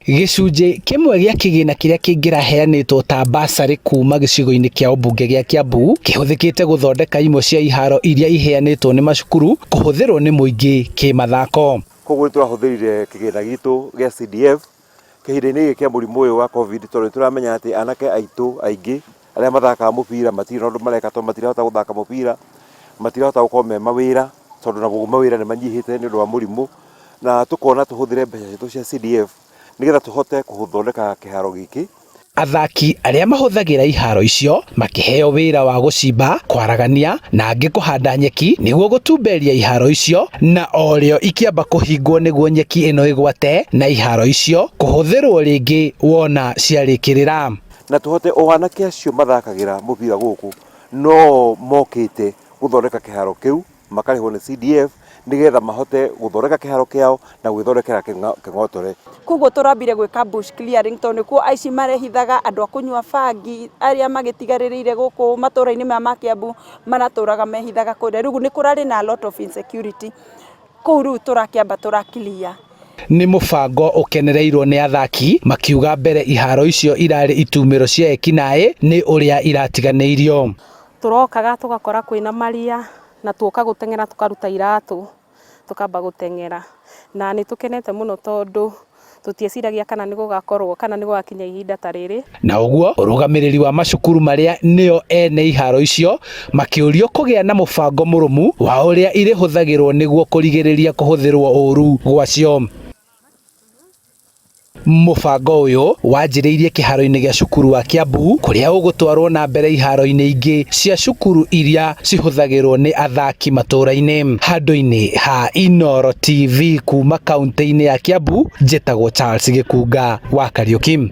Gĩcunjĩ kĩmwe gĩa kĩgĩna kĩrĩa kĩngĩraheanĩtwo ta basarĩ kuma gĩcigo-inĩ kĩa ũmbunge gĩa Kiambu kĩhũthĩkĩte gũthondeka imwe cia iharo iria iheanĩtwo nĩ macukuru kũhũthĩrwo nĩ mũingĩ kĩmathako. Koguo nĩ tũrahũthĩrire kĩgĩna gitũ gĩa CDF kĩhinda-inĩ gĩkĩ kĩa mũrimũ ũyũ wa Covid, tondũ nĩ tũramenya atĩ anake aitũ aingĩ arĩa mathakaga mũbira matirĩ na ũndũ mareka, tondũ matirahota gũthaka mũbira, matirahota gũkorwo me mawĩra, tondũ naguo mawĩra nĩ manyihĩte nĩ ũndũ wa mũrimũ, na tũkona tũhũthĩre mbeca citũ cia CDF nĩgetha tũhote gũthondeka kĩharo gĩkĩ. Athaki arĩa mahũthagĩra iharo icio makĩheo wĩra wa gũcimba, kwaragania na angĩ kũhanda nyeki nĩguo gũtumberia iharo icio, na o rĩo ikĩamba kũhingwo nĩguo nyeki ĩno ĩgwate na iharo icio kũhũthĩrwo rĩngĩ wona ciarĩkĩrĩra. Na tũhote o anake acio mathakagĩra mũbira gũkũ no mokĩte gũthondeka kĩharo kĩu, makarĩhwo nĩ CDF nĩgetha mahote gũthondeka kĩharo kĩao na gwĩthondekera kĩng'otore. Koguo tũrambire gwĩka bush clearing tondũ nĩkuo aici marehithaga, andũ a kũnyua bangi arĩa magĩtigarĩrĩire gũkũ matũra-inĩ maya ma Kiambu maratũraga mehithaga kũrĩa. Rĩu nĩ kũrarĩ na a lot of insecurity, kũu rĩu tũrakĩamba tũra clear. Nĩ mũbango ũkenereirwo nĩ athaki makiuga mbere iharo icio irarĩ itumĩro cia ekinaĩ nĩ ũrĩa iratiganĩirio. Tũrokaga tũgakora kwĩna maria na tuoka gũteng'era tũkaruta iratũ tũkamba gũteng'era, na nĩ tũkenete mũno tondũ tũtieciragia kana nĩ gũgakorwo kana nĩ gũgakinya ihinda ta rĩrĩ. Na ũguo ũrũgamĩrĩri wa macukuru marĩa nĩo ene iharo icio makĩũrio kũgĩa na mũbango mũrũmu wa ũrĩa irĩhũthagĩrwo nĩguo kũrigĩrĩria kũhũthĩrwo ũru gwacio. Mũbango ũyũ wanjĩrĩirie kĩharo-inĩ gĩa cukuru wa Kiambu kũrĩa ũgũtwarwo na mbere iharo-inĩ ingĩ cia cukuru iria cihũthagĩrwo nĩ athaki matũra-inĩ. Handũ-inĩ ha Inooro TV kuma kaunti-inĩ ya Kiambu, njĩtagwo Charles Gĩkunga wa Kariuki.